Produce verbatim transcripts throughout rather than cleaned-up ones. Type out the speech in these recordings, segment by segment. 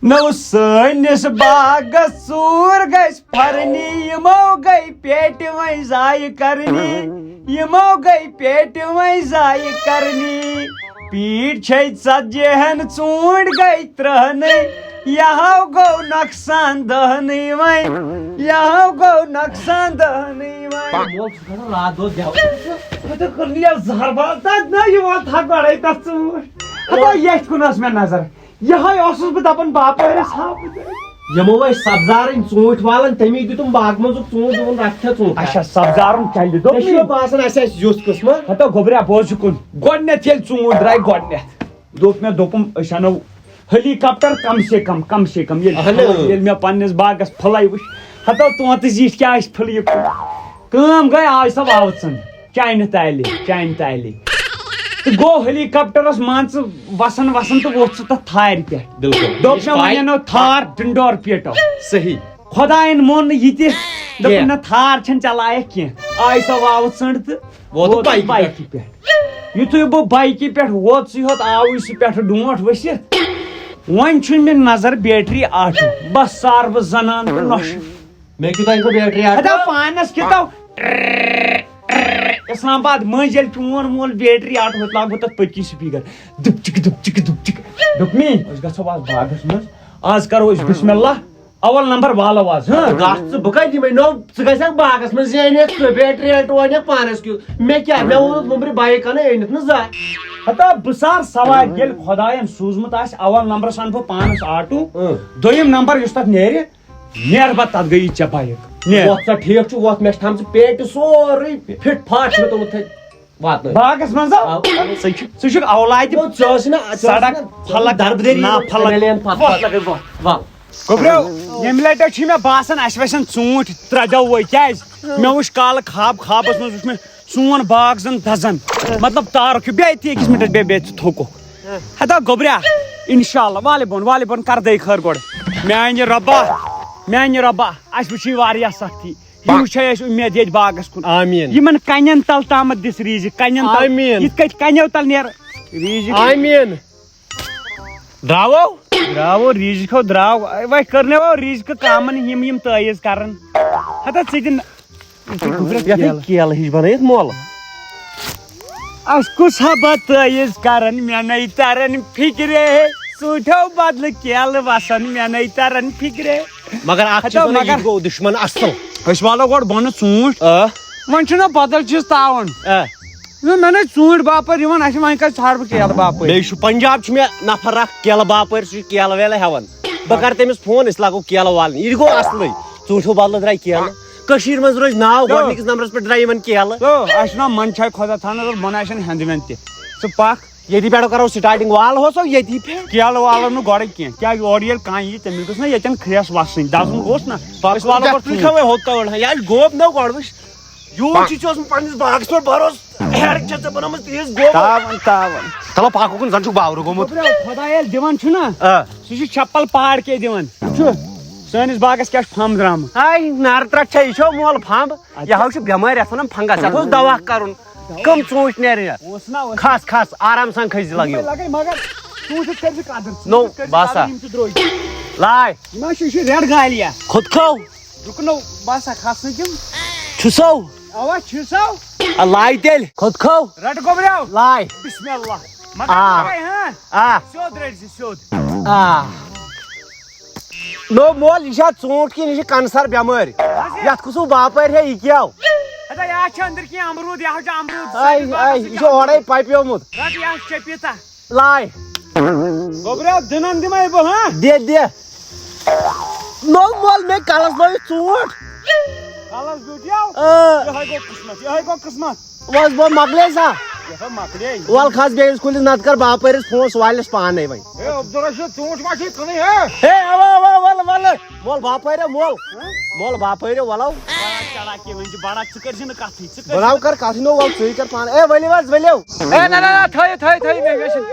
نو سٲنِس باغس ژوٗر گژھِ پھرنی، یِمو گٔے پیٹہِ وۄنۍ ضایہِ کرنی، یِمو گٔے پیٹہِ وۄنۍ ضایہِ کرنی۔ پیٖٹۍ چھے ژتجی ہن، ژوٗنٛٹھۍ گٔے ترٕہنٕے، یہِ ہاو گوٚو نۄقصان دہنٕے وۄنۍ، یہِ ہاو گوٚو نۄقصان دہنٕے وۄنۍ۔ مول چھُ کھسان راتھ دۄہ دٮ۪وٕ۔ ژٕ تہِ کٔر نہٕ یَتھ زہر بَل، تَتہِ نہ یِوان تھکھ گۄڈَے تَتھ ژوٗنٛٹھۍ۔ ہتا یَتھ کُن ٲس مےٚ نظر۔ یِہوٚے اوسُس بہٕ دَپان باپٲرِس ہاو بہٕ تۄہہِ۔ یِمو ٲسۍ سبزارٕنۍ ژوٗنٛٹھۍ والان، تٔمی دیُتُم باغہٕ منٛزُک ژوٗنٛٹھ، دوٚپُن رَٹھ کھےٚ ژوٗنٛٹھا۔ اچھا، سبزارُن کیٛاہ یہِ دوٚپ ژےٚ چھُنہ مےٚ؟ باسان اَسہِ آسہِ یُتھ قٕسمت؟ ہتا گوٚبریا، بوز یہِ کُن۔ گۄڈٕنٮ۪تھ ییٚلہِ ژوٗنٛٹھۍ درٛاے گۄڈٕنٮ۪تھ، دوٚپ مےٚ، دوٚپُم، أسۍ اَنو ہیلی کاپٹر کم سے کم، کم سے کم۔ ییٚلہِ اہن۔ ییٚلہِ مےٚ پننِس باغس پھٕلے وٕچھ، ہتو تونٛتہٕ زِٹھۍ کیٛاہ ٲسۍ پھٕلۍ یہِ کُن۔ کٲم گٔے، آے سۄ واوژن چانہِ تالہِ، چانہِ تالہِ۔ تہٕ گوٚو ہیلی کاپٹرس مان ژٕ وسان وسان تہٕ ووٚتھ سُہ تتھ تھارِ پٮ۪ٹھ۔ بِلکُل۔ دوٚپ مےٚ، وۄنۍ اَنو تھار ڈِنڈور پیٹو۔ صحیح۔ خۄداین مون نہٕ یہِ تہِ، دوٚپُن، کینٛہہ۔ نہ، تھار چھنہٕ چلایکھ کینٛہہ۔ آے سۄ واوژن تہٕ ووتُس ووتُس بایکہِ بایکہِ پٮ۪ٹھ۔ پٮ۪ٹھ۔ یُتھُے بہٕ بایکہِ پٮ۪ٹھ ووتسٕے ہوت، آوٕے سُہ پٮ۪ٹھٕ ڈونٛٹھ ؤسِتھ۔ وۄنۍ چھُ مےٚ نظر بیٹری آٹوٗ۔ بس سار بہٕ زنان تہٕ نۄشہِ۔ مےٚ کیٛاہ تۄہہِ گوٚو بیٹری آٹوٗ؟ ہتا پانس کیٛاہ تو۔ اسلام آباد مٔنٛزۍ ییٚلہِ چون مول بیٹری آٹوٗ ہوت، لاگ بہٕ تتھ پٔتۍ کِنۍ سپیکر۔ دُپ چِک، دُپ چِک، دُپ چِک۔ دوٚپ مےٚ، أسۍ گژھو آز باغس منٛز، آز کرو أسۍ بسم اللہ۔ اول نمبر والو آز، ہاں۔ گژھ ژٕ، بہٕ کتہِ دِمے؟ نو، ژٕ گژھکھ باغس منٛز، زینکھ ژٕ، بیٹری اٹھ وۄنۍ پانس کیُتھ۔ مےٚ کیٛاہ؟ مےٚ ووٚنُتھ، مُمبرِ بایک انے، أنِتھ نہٕ زانٛہہ۔ ہتا بہٕ سار سوارِ، ییٚلہِ خۄداین سوٗزمُت آسہِ، اول نمبرس انہٕ بہٕ پانس آٹوٗ، اۭں۔ دوٚیِم نمبر یُس تتھ نیرِ، نیر بہٕ تتھ، گٔیی ژےٚ بایک۔ نیر۔ وۄتھ سا، ٹھیٖک چھُ، وۄتھ، مےٚ چھِ تھامژٕ پیٹہِ سورُے فِٹ فاٹ چھُ مےٚ تھوٚمُت تھٔ-، واتنٲوِتھ۔ باغس منٛز آو؟ آو۔ ژٕ چھُ، ژٕ چھُکھ اولادِ نو، ژٕ ٲس نہ، ژٕ ٲس سڑک نہ پھلک دربدری نہ پھلک۔ ایم ایل اے یَن پتھ وۄتھ پتھ۔ لگے وۄتھ۔ وَل۔ گوٚبریو، ییٚمہِ لٹہِ چھُ مےٚ باسان، اَسہِ وَسن ژوٗنٛٹھۍ ترٛےٚ دۄہ وٲے۔ کیٛازِ؟ مےٚ وٕچھ کالہٕ خواب، خوابس منٛز وٕچھ مےٚ سون باغ زَن دَزان۔ مطلب، تارُک ہیوٗ۔ بیٚیہِ تہِ أکِس مِنٹَس، بیٚیہِ، بیٚیہِ ژٕ تھوٚکُکھ۔ ہتا گوٚبریا، انشاءاللہ، والہِ بۄن، والہِ بۄن، کر دَے خٲر گۄڈٕ۔ میٛانہِ رۄبا، میٛانہِ رۄبا، اَسہِ وٕچھِی واریاہ سختی۔ یہِ وٕچھے اَسہِ اُمید ییٚتہِ باغس کُن۔ آمیٖن۔ یِمن کنٮ۪ن تل تامتھ دِس ریٖزِ، کنٮ۪ن تل۔ آمیٖن۔ یِتھ کٲٹھۍ کنٮ۪و تل نیرٕ ریٖزِ۔ آمیٖن۔ درٛاوو؟ درٛاوو، ریٖزِ کھیو درٛاو۔ وۄنۍ کٔر نہ وۄنۍ ریٖزِ کہِ کامن یِم، یِم تٲویٖز کرن۔ ہتا ژٕ دِ نہ۔ یتھ ہے کیلہٕ ہِش بنٲیِتھ مۄل۔ اَسہِ کُس ہا بتہٕ عٲیز کرن، مےٚ نے ترن فکرے۔ ژوٗنٛٹھیو بدلہٕ کیلہٕ وسن، مےٚ نے ترن فکرے۔ مگر اکھ چیٖز ہتو وَنہٕ، مگر یہِ گوٚو دُشمن اصل۔ أسۍ والو گۄڈٕ بۄنہٕ ژوٗنٛٹھۍ۔ آ۔ وۄنۍ چھُنہ بدل چیٖز تاوُن۔ آ۔ نہ، مےٚ نے ژوٗنٛٹھۍ باپٲرۍ یِوان، اَسہِ وۄنۍ کَتہِ ژھانٛڈٕ بہٕ کیلہٕ باپٲرۍ؟ بیٚیہِ چھُ پنجاب چھُ مےٚ نفر اکھ کیلہٕ باپٲرۍ، سُہ چھُ کیلہٕ ویلہٕ ہٮ۪وان۔ بہٕ کرٕ تٔمِس فون، أسۍ لاگو کیلہٕ والنہِ۔ یہِ تہِ گوٚو اصلٕے۔ ژوٗنٛٹھیو بدلہٕ درٛاے کیلہٕ۔ کٔشیٖرِ منٛز روزِ ناو، تو۔ گۄڈٕنِکِس نمبرس پٮ۪ٹھ درٛاے یِمن کیلہٕ۔ تو، اَسہِ چھُ ناو منشاے خۄدا تھانس، بۄنہٕ آسن ہٮ۪نٛدٕ وٮ۪نٛدٕ تہِ۔ ژٕ پکھ۔ ییٚتی پٮ۪ٹھ کرو starting، والہوس ییٚتی پٮ۪ٹھ۔ کیلہٕ والو نہٕ گۄڈٕ کینٛہہ، کیٛازِ اورٕ ییٚلہِ کانٛہہ یی، تٔمِس گوٚژھ نہ ییٚتٮ۪ن کھرٛٮ۪س وَسٕنۍ، دَزُن گوٚژھ نہ۔ پتہٕ أسۍ والو گۄڈٕ ژوٗنٛٹھۍ۔ تھاوے ہوٚت تام، یہِ آسہِ گوب نہ گۄڈٕ وٕچھ۔ یوٗت چھُے ژےٚ اوسمُت پننِس باغس پٮ۪ٹھ بھروسہٕ، ہیرٕ چھےٚ ژےٚ بنٲومٕژ تیٖژ گوب۔ تاوَن، تاوَن۔ چلو پکھ اُکُن، زن چھُکھ باورٕ گوٚمُت۔ گوٚبرا، خۄداے ییٚلہِ دِوان چھُنہ، آ۔ سُہ چھُ چپل پہاڑ کے دِوان۔ وٕچھو، سٲنِس باغس کیٛاہ چھُ پھمب درٛامُت۔ ہاے، نارٕ ترٛٹھ چھےٚ، یہِ چھو مول پھمب۔ اَدٕ یہِ ہاو چھُ بٮ۪مٲرۍ، یَتھ وَنان fungus، یَتھ اوس دوا کَرُن۔ کَم ژوٗنٛٹھۍ نیرن یَتھ؟ اوس نا، اوس۔ کھس، کھس، آرام سان کھٔسۍ زِ لَگیو۔ لَگے، مگر ژوٗنٛٹھِس کٔرۍ زِ قدٕر، نو، ژوٗنٛٹھِس کٔرۍ زِ باسا۔ قدٕر، یِم چھِ درٛوگۍ۔ لاے۔ یِم ہا چھِ، یہِ چھِ رٮ۪ڈ گالیا۔ کھوٚت کھو۔ رُکنو، باسا کھس نہٕ تِم۔ چھُسو۔ اَوا، چھُسو۔ آ، لاے تیٚلہِ۔ کھوٚت کھو۔ رَٹ گوٚبریو۔ لاے۔ بسم اللہ۔ مگر آ۔ لاے، ہاں؟ آ۔ سیوٚد رٔٹۍ زِ، سیوٚد۔ آ۔ نو مول، یہِ چھا ژوٗنٛٹھ کِنہٕ یہِ چھِ کنسر بٮ۪مٲرۍ؟ اَسہِ؟ یَتھ کُس ہیوٗ باپٲرۍ ہے یہِ کیٛاہ؟ ہتا، یہِ ہا چھِ أنٛدٕرۍ کِنۍ امروٗد، یہِ ہا چھُ امروٗد، آے، سٲنِس آے، باغس یہِ چھُ چھُ اورَے پَپیومُت۔ رَٹ، یہِ ہا چھُ چپیٖتا۔ لاے۔ گوٚبریو، دٕنَن دِمَے بہٕ، ہاں؟ دِ، دِ۔ نو مول، مےٚ کَلَس لٲوِتھ ژوٗنٛٹھ۔ کَلَس بیوٗٹھیو؟ آ۔ یِہوٚے گوٚو قٕسمت، یِہوٚے گوٚو قٕسمت۔ وَس بہٕ مۄکلے سا؟ یہِ ہسا مۄکلے۔ وَل کھس بیٚیِس کُلِس نَتہٕ کَر باپٲرِس فون، سُہ والٮ۪س پانَے وۄنۍ۔ ہے عبدالرشید، ژوٗنٛٹھۍ ما چھِ کٕنٕنۍ، ہے؟ ہے، اَوا، اَوا، وَلہٕ، وَلہٕ۔ مول باپٲرۍ، مول۔ ہہ؟ مول باپٲرۍ، وَلو۔ بڑا چالاکی وۄنۍ چھِ بڑا، ژٕ کٔرۍ زِ نہٕ کَتھٕے، ژٕ کٔرۍ زِ بہٕ نہٕ۔ کَرٕ کَتھٕے، نو، وَل، ژٕے کَر پانہٕ۔ ہے، ؤلِو حظ، ؤلِو۔ ہے، نہ، نہ، نہ، تھٲیِو، تھٲیِو، تھٲیِو، مےٚ، مےٚ چھِنہٕ۔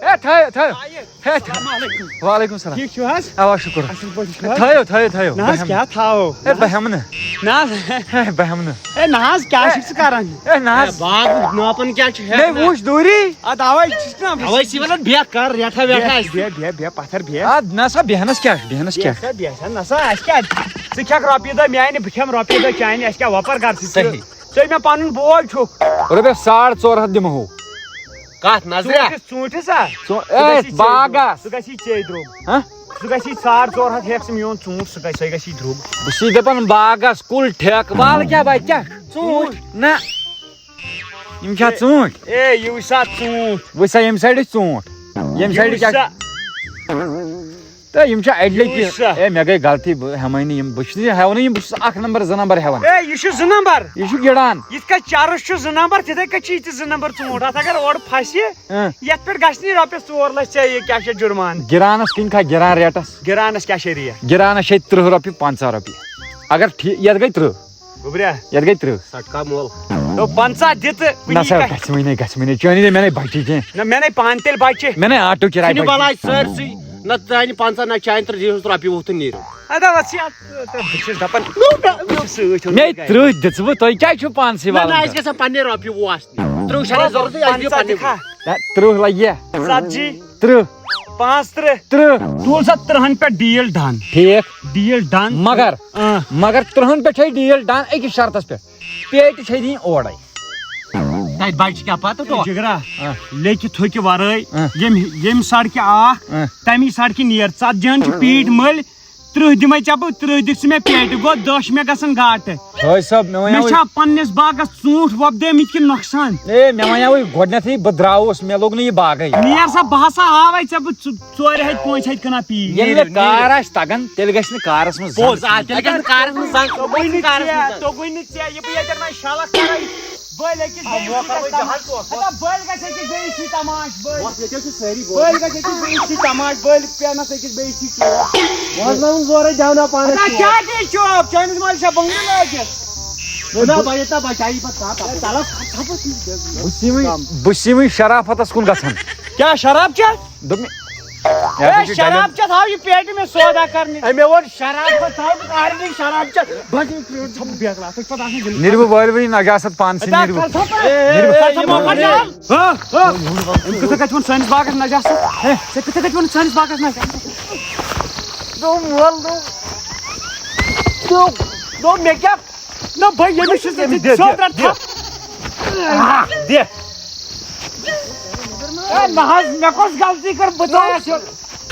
ہے، تھٲیِو، تھٲیِو۔ ہے، السلام علیکم۔ وعلیکم السلام۔ ٹھیٖک چھِو حظ؟ اوا، شُکُر۔ اَصٕل پٲٹھۍ چھِو حظ؟ تھٲیِو، تھٲیِو، تھٲیِو۔ نہ حظ، بہٕ ہٮ۪مہٕ کیٛاہ نہٕ۔ تھاوو؟ ہے، بہٕ ہٮ۪مہٕ نہٕ۔ نہ حظ۔ ہے، بہٕ ہٮ۪مہٕ نہٕ۔ ہے، نہ حظ، کیٛاہ چھُکھ ژٕ کران؟ ہے، نہ حظ۔ ہے، باغُک ناپَن کیٛاہ چھُ؟ مےٚ ہٮ۪کھ نہ۔ وٕچھ دوٗری۔ اَدٕ اَوَے چھُس نہ بہٕ۔ اَوَے چھِ وَنان، بیٚہہ کَر، رٮ۪ٹھا وٮ۪ٹھا بیٚہہ، اَسہِ۔ بیٚہہ، بیٚہہ، بیٚہہ، پَتھَر بیٚہہ۔ اَدٕ نہ سا، بیٚہنَس کیٛاہ چھُ، بیٚہنَس کیٛاہ؟ بیٚہہ سا، بیٚہہ سا، نہ سا، اَسہِ کیٛاہ؟ ژٕ کھٮ۪کھ رۄپیہِ دَہ میٛانہِ، بہٕ کھٮ۪مہٕ رۄپیہِ دَہ چانہِ، اَسہِ کیٛاہ وۄپَر کَر ژٕ؟ صحیح۔ ژٕ مےٚ پَنُن بوے چھُکھ۔ رۄپیَس ساڑ ژور ہَتھ دِمہو۔ کَتھ نظرِ؟ ژوٗنٛٹھِس، ژوٗنٛٹھِس ہا؟ ژو-، ژٕ اے، گژھی ژےٚ باغس۔ ژٕ گژھی ژےٚ درٛوٚگ۔ ہہ؟ ژٕ گژھی ساڑ ژور ہَتھ ہٮ۪کھ ژٕ میون ژوٗنٛٹھ، سُہ گژھِ، سۄے گژھی درٛوٚگ۔ بہٕ چھُسے دَپان باغس کُل ٹھیکہٕ وال کیٛاہ بَچہِ کیٛاہ؟ ژوٗنٛٹھۍ؟ نہ۔ یِم چھا ژوٗنٛٹھۍ؟ اے، یہِ وٕچھ سا ژوٗنٛٹھ۔ وٕچھ سا ییٚمہِ سایڈٕ ژوٗنٛٹھ۔ ییٚمہِ یہِ سایڈٕ وٕچھ کیٛاہ؟ سا۔ تہٕ یِم چھِ اَڑِ یہِ لَٹہِ، وٕچھ سا۔ اے، مےٚ گٔے غلطی، بہٕ ہٮ۪مَے نہٕ یِم، بہٕ چھُس نہٕ ہٮ۪وانٕے یِم، بہٕ چھُس اَکھ نمبر، زٕ نمبر ہٮ۪وان۔ اے، یہِ چھُ زٕ نمبر۔ یہِ چھُ گِڑان۔ یِتھ کٔنۍ چرس چھُ زٕ نمبر، تِتھَے کٔنۍ چھُ یہِ تہِ زٕ نمبر ژوٗنٛٹھ۔ اَتھ اگر اورٕ پھسہِ، اۭں۔ یَتھ پٮ۪ٹھ گژھِ نہٕ یہِ رۄپیَس ژور لَچھ ژےٚ یہِ کیٛاہ چھِ جُرمان؟ گِرانَس کِنۍ کھا گِران ریٹَس؟ گِرانَس کیٛاہ چھےٚ ریٹ؟ گِرانَس چھے تٕرٛہ رۄپیہِ، پنٛژاہ رۄپیہِ۔ اگر ٹھیٖک، یَتھ گٔے تٕرٛہ۔ گوٚبریا۔ یَتھ گٔے تٕرٛہ۔ ژَٹکا مول۔ دوٚپ پنٛژاہ دِ تہٕ کُنی نہ سا، کَتھِ۔ گژھِ وٕنی، گژھِ وٕنی۔ چٲنی دے مےٚ نے بَچی کینٛہہ۔ نہ، مےٚ نے پانہٕ تیٚلہِ بَچہِ۔ مےٚ نے آٹو کِراے ژھٕنِو بَچہِ۔ بَلاے سٲرسٕے۔ نہ، چانہِ پنٛژاہ، نہ چانہِ تٕرٛہ، دِیٖہُس رۄپیہِ وُہ تہٕ نیٖرِو۔ اَدٕ وَس یہِ، بہٕ چھُس دَپان، بہٕ چھُس سۭتۍ مےٚ اوٚنمُت گَرِ۔ تٕرٛہ دِژوٕ تۄہہِ، کیٛازِ چھُو پانسٕے نہ، نہ، والان؟ اَسہِ گژھن پنٛنہِ رۄپیہِ وُہ آسنہِ۔ تٕرٛہ چھَنہٕ ضوٚرَتھٕے، اَسہِ دِیِو پنٛژاہ پنٛنہِ تہِ کھا۔ نہ، تٕرٛہ لَگہِ۔ ژتجی۔ تٕرٛہ۔ پانٛژھ تٕرٛہ۔ تٕرٛہ۔ ٹھوٗل سا تٕرٛہَن پٮ۪ٹھ ڈیٖل ڈَن۔ ٹھیٖک۔ ڈیٖل ڈَن۔ مگر، اۭں۔ مگر تٕرٛہَن پٮ۪ٹھ چھے ڈیٖل ڈَن أکِس شرطَس پٮ۪ٹھ۔ پیٹہِ چھے دِنۍ اورَے۔ تَتہِ بَچہِ کیٛاہ پَتہٕ ٹوٹھ؟ جِگرا، اۭں۔ لیکھِتھ تھوٚکہِ وَرٲے، اۭں۔ ییٚمہِ، ییٚمہِ سڑکہِ آکھ، اۭں۔ تَمی سڑکہِ نیر۔ ژَتجی ہَن چھِ پیٖٹۍ مٔلۍ، تٕرٛہ دِمَے ژےٚ بہٕ، تٕرٛہ دِکھ ژٕ مےٚ پیٹہِ، گوٚو دَہ چھِ مےٚ گژھان گاٹہٕ۔ حٲج صٲب، مےٚ وَنیٛاو مےٚ چھا پنٛنِس باغَس ژوٗنٛٹھۍ وۄپدٲومٕتۍ کِنہٕ نۄقصان؟ اے، مےٚ وَنیٛاوٕے گۄڈٕنٮ۪تھٕے، بہٕ درٛاوُس، مےٚ لوٚگ نہٕ یہِ باغٕے۔ نیر سا، بہٕ ہسا ہاوَے ژےٚ بہٕ ژٕ-، ژورِ ہَتہِ پانٛژِ ہَتہِ کٕنان پیٖٹۍ۔ ییٚلہِ نہٕ کار آسہِ تَگان، تیٚلہِ گژھِ نہٕ کارَس منٛز زَن پوٚز، آ، تیٚلہِ گژھِ نہٕ کارَس منٛز زَن، توٚگُے نہٕ کارَس ژےٚ، منٛز زَن۔ توٚگُے نہٕ ژےٚ، یہِ بہٕ ییٚتٮ۪ن وۄنۍ شَلَکھ کَرَے، بٔلۍ أکِس بیٚیِس سۭتۍ گژھِ تَماش۔ ہتا بٔلۍ گژھِ أکِس بیٚیِس سۭتۍ تَماش، بٔلۍ۔ بٔلۍ گژھِ أکِس بیٚیِس سۭتۍ تَماش، بٔلۍ پیٚنَس أکِس بیٚیِس سۭتۍ چوب۔ وَنناوُن زورَے، دیٛاو نا پانَس ہتا چوب۔ کیٛاہ دِی چوب؟ چٲنِس مالِس چھا بنٛگلہٕ لٲگِتھ؟ نہ، بہٕ ییٚتہِ نہ بچایی پَتہٕ کانٛہہ پَتہٕ۔ بہٕ چھُسٕے وۄنۍ، بہٕ چھُسٕے وۄنۍ شرافتس کُن گژھان۔ کیٛاہ شراب چےٚ؟ دوٚپمَے، ہے، یَپٲرۍ چھُ شراب ڈَلٮ۪ن۔ چےٚ تھاو یہِ پیٹہِ مےٚ سودا کرنہِ۔ ہے، مےٚ ووٚن شراب چےٚ تھاو، آرمی شراب چےٚ۔ بہٕ چھُس بیکلا، ژٕ چھُکھ پَتہٕ آسان گِنٛدُن۔ نیٖرِو وٲلۍ وٲلۍ نجاست پانسٕے، ہے، نیٖرِو۔ کر تھاو پَتہٕ۔ ہے، ہے، کر تھاو ہے، پَتہٕ۔ ہے۔ ہا، ہا۔ أمۍ کِتھٕ کٔنۍ ووٚن سٲنِس باغس نجاست؟ ہے، ژےٚ کِتھٕ کٔنۍ ووٚن سٲنِس باغس نجاست؟ دوٚپُن، وَل دوٚپُن۔ دوٚپ، دوٚپ مےٚ کیٛاہ؟ نہ، بہٕ ییٚمِس چھُس نہٕ دِ، دِ، سیوٚد دِ، رَٹان۔ دِ۔ آ، دِ۔ اے، نہ حظ، مےٚ کۄس غلطی کٔر؟ بہٕ ژایَس یورٕ۔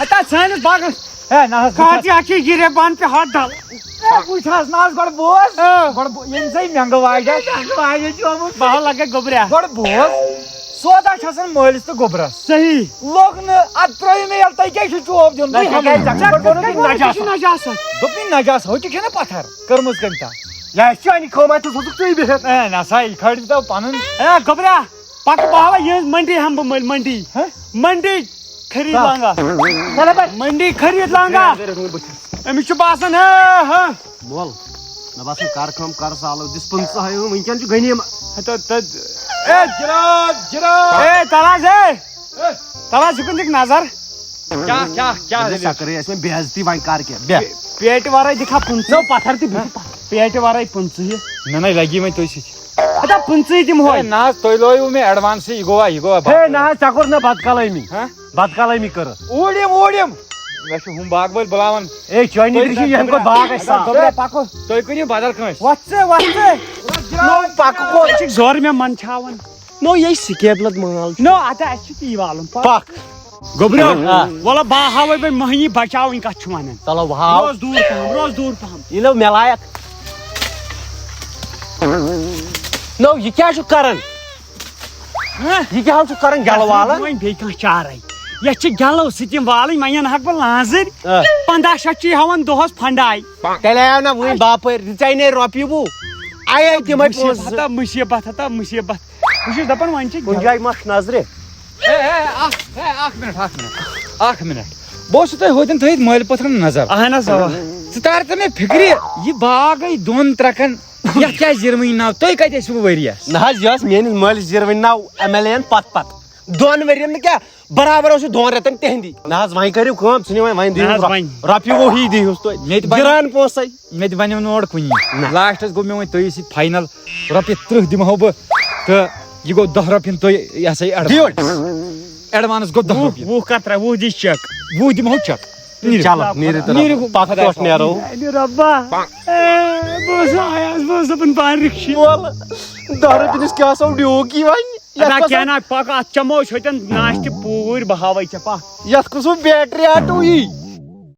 ہتا سٲنِس باغس۔ ہے، نہ حظ، کاتہِ اکھ چھِ گِرے بان پہ ہتھ ڈل۔ اے، وٕچھ حظ، نہ حظ، گۄڈٕ بوز۔ آ۔ گۄڈٕ بو-، ییٚمہِ سۭتۍ مٮ۪نٛگہٕ واجہِ۔ مٮ۪نٛگہٕ واجہِ چھُ آمُت۔ بہٕ حظ لگے گوٚبریا۔ گۄڈٕ بوز۔ سودا چھُ آسان مٲلِس تہٕ گوٚبرس۔ صحیح۔ لوٚگ نہٕ، اَدٕ ترٛٲیِو مےٚ ییٚلہِ، تۄہہِ کیٛازِ چھُ چوب دیُن؟ نہ، تُہۍ کیٛاہ ہمے گژھِ؟ ژےٚ کِتھ پٲٹھۍ ووٚنُتھ یہِ نجاست؟ نجاست۔ دوٚپُن نجاست، ہُہ تہِ چھُنہٕ پتھر۔ کٔرمٕژ کٔمۍ تام؟ یہِ آسہِ چانہِ خٲماتہِ، ژٕ اوسُکھ ژٕے بِہِتھ۔ اے، نہ سا، یہِ کھٲلِو تو پنُن۔ اے، گوٚبرا، پکہٕ بہٕ ہاوے یہِ منڈی ہٮ۪مہٕ بہٕ مٔلۍ، منڈی۔ ہہ؟ منڈی خرید سا۔ لانگا۔ چلو بھائی۔ منڈی خرید لانگا۔ اے، اے، اے، اے، اے۔ أمِس چھُ باسان، ہہ، ہہ۔ مول، مےٚ باسان، کر کٲم، کر سالو، دِس پٕنٛژٕہ ہٲیِو، وٕنکٮ۪ن چھُ غنیٖمت۔ ہتو، تہ، اے، جِراب، جِراب۔ اے، تَل حظ، اے۔ اے۔ تَل حظ، یہِ کُن دِکھ نظر۔ کیٛاہ، کیٛاہ، کیٛاہ دٔلیٖل؟ سۄ کٔرٕے اَسہِ وۄنۍ بے عزتی، وۄنۍ کر کیٛاہ؟ بیٚہہ۔ پے-، پیٹہِ ورٲے دِکھا پٕنٛژٕہ۔ نو، پتھر تہِ بِہِو۔ پیٹہِ ورٲے پٕنٛژٕہ۔ نہ، نہ، لگی وۄنۍ تُہۍ سۭتۍ۔ ہتا، پٕنٛژٕہ دِمہوے۔ ہے، نہ حظ، تُہۍ لٲیِو مےٚ advance، یہِ گوٚوا، یہِ گوٚوا ہے، باپٲرۍ۔ نہ حظ، ژےٚ کوٚر نہ بدکلٲمی۔ ہہ؟ بدکلٲمی کٔرٕس۔ اوٗرۍ یِم، اوٗرۍ یِم۔ مےٚ چھُ ہُم باغ وٲلۍ بُلاوان۔ اے، چٲنی تُہۍ دِشی، یِہن کوٚر باغ اَسہِ صاف۔ گوٚبرا، پکو۔ تُہۍ کٔرِو بدل کٲنٛسہِ۔ وۄتھ ژٕ، وۄتھ ژٕ۔ نو، پکو کوٚت؟ ژٕ چھُکھ زورٕ مےٚ منٛدچھاوان۔ نو، یہِ سِکیبلت مال چھُ۔ نو، اَدٕ اَسہِ چھُ تی والُن۔ پکھ۔ پکھ۔ گوٚبرا، آ۔ وَلہٕ بہٕ ہاوے وۄنۍ مٔہنی بچاوٕنۍ کَتھ چھُ وَنان۔ چلو، وۄنۍ ہاو۔ روز دوٗر پَہَم، روز دوٗر پَہَم۔ یہِ نو مےٚ لایق۔ نو، یہِ کیٛاہ چھُ کران؟ ہہ؟ یہِ کیٛاہ چھُ کران گٮ۪لہٕ والہٕ؟ وۄنۍ بیٚیہِ کانٛہہ چارَے۔ یَتھ چھِ گٮ۪لو سۭتۍ یِم والٕنۍ، وۄنۍ اَنہٕ ہاکھ بہٕ لانٛزٕرۍ۔ آ۔ پنٛداہ شیٚتھ چھِ یہِ ہٮ۪وان دۄہَس پھنٛڈاے۔ تیٚلہِ آیو نہ وٕنہِ باپٲرۍ، دِژے نے رۄپیہِ وُہ۔ آیے تِمَے مُصیٖبت پونٛسہٕ زٕ۔ ہتا، مُصیٖبت ہتا، مُصیٖبت۔ بہٕ چھُس دَپان وۄنۍ چھِ کُنہِ جایہِ ما چھُ نظرِ؟ ہے، ہے، اکھ، ہے، اکھ منٹ، اکھ منٹ، اکھ منٹ۔ بہٕ اوسُس تۄہہِ ہوتن تھٲیِتھ مٲلۍ پٔتھرن نظر۔ اہن حظ، اوا۔ ژٕ تار تہٕ مےٚ فِکرِ، یہِ باغ گٔے دۄن ترٛکن، یتھ کیٛازِ زِروٕنۍ ناو؟ تُہۍ کتہِ ٲسوٕ ؤریس؟ نہ حظ، یہِ ٲس میٲنِس مٲلِس زِروٕنۍ ناو ایم ایل اے یَن پتہٕ پتہٕ۔ دۄن ؤرین نہٕ کیٛاہ، برابر اوس یہِ دۄن رٮ۪تن تِہندی۔ نہ حظ، وۄنۍ کٔرِو کٲم، ژھٕنِو وۄنۍ، وۄنۍ دِیِو نہ حظ، رۄ-، وۄنۍ۔ رۄپیہِ وُہی دِیہوس تُہۍ۔ مےٚ تہِ بنہِ-، گِران پونٛسَے۔ مےٚ تہِ بنیو نہٕ اورٕ کُنی۔ نہ۔ لاسٹس گوٚو مےٚ وۄنۍ تُہی سۭتۍ فاینل، رۄپیہِ تٕرٛہ دِمہو بہٕ تہٕ یہِ گوٚو دَہ رۄپیَن تُہۍ، یہِ ہسا یہِ دِیِو۔ Advance۔ Advance گوٚو دَہ وُہ، رۄپیہِ۔ وُہ کتھ ترٛےٚ، وُہ دِس چیک۔ وُہ دِمہو چیک۔ نیٖرِو۔ چلو، نیٖرِو تہٕ نیٖرِو۔ پکھ خۄدایَس ٹوٹھ نیرو۔ حوالہٕ۔ اے رۄبا، اے، بہٕ اوسُس آیاس، بہٕ اوسُس دَپان پانہٕ رِکشہِ۔ وَلہٕ، دَہ رۄپیہِ دِس کیٛاہ سا ڈیوٗ کی وۄنۍ؟ یَتھ ادا کیٛاہ پَسنٛد۔ نہ، پَکھ، اَتھ چَمو أسۍ ہوٚتٮ۪ن ناشتہٕ پوٗرۍ، بہٕ ہاوَے ژےٚ، پَکھ۔ یَتھ قٕسمُک بیٹری آٹوٗ یی۔